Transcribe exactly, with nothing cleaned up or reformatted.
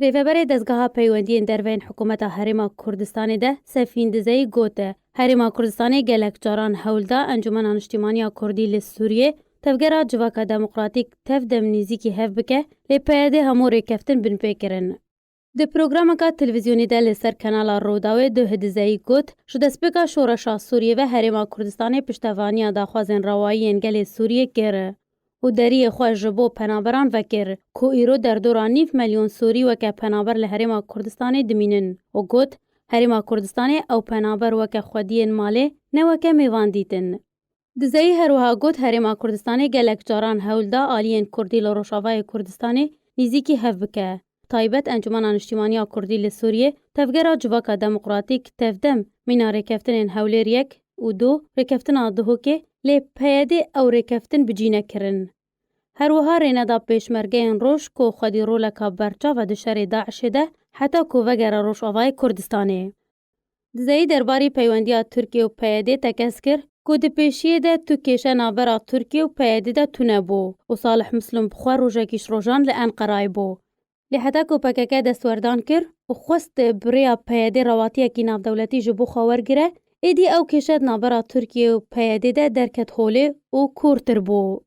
Rêveberê Dezgeha Peywendiyên Derve yên Hikûmeta Herêma Kurdistanê de Sefîn Dizeyî gote, Herêma Kurdistanê gelek caran hewl da Encûmena Niştîmaniya Kurdî li Sûriyê tevgera Civaka Demokratîk TEV-DEM nêzîkî hev bike, lê P Y D hemû rêkeftin binpê kirin. Di programeka televîzyonî de li ser kanala Rûdawê Duh Dizeyî got, ji destpêka şoreşa Sûriyê ve Herêma Kurdistanê piştevaniya daxwazên rewayî yên gelê Sûriyê kir û deriyê xwe ji bo penaberan vekir, ku îro derdora nîv milyon Sûrî weke penaber li Herêma Kurdistanê dimînin û got, Herêma Kurdistanê ew penaber weke xwediyên malê, ne weke mêvan dîtin. Dizeyî her wiha got, Herêma Kurdistanê gelek caran hewl da aliyên Kurdî li Rojavayê Kurdistanê nêzîkî hev bike. Taybet Encûmena Niştîmaniya Kurdî li Sûriyê tevgera Civaka Demokratîk TEV-DEM mîna rêkeftinên Hewlêr yek û du, rêkeftina Duhokê, lê P Y D ew rêkeftin bi cî nekirin. Her wiha rêneda pêşmergeyên roj ku xwedî roleka berçav e di şerê DAIŞê de, heta ku vegere Rojavayê Kurdistanê. Dizeyî derbarî peywendiya Tirkiye û P Y D tekez kir ku di pêşiyê de tu kêşe navbera Tirkiye û P Y D de tune bû û Salih Muslim bi xwe rojekî ji rojan li Enqerayê bû. Lê heta ku P K K destwerdan kir û xwest bi rêya P Y D rewatiyekî navdewletî ji bo xwe wergire, êdî ew kêşe di navbera Tirkiye û P Y D de derket holê û kûrtir bû.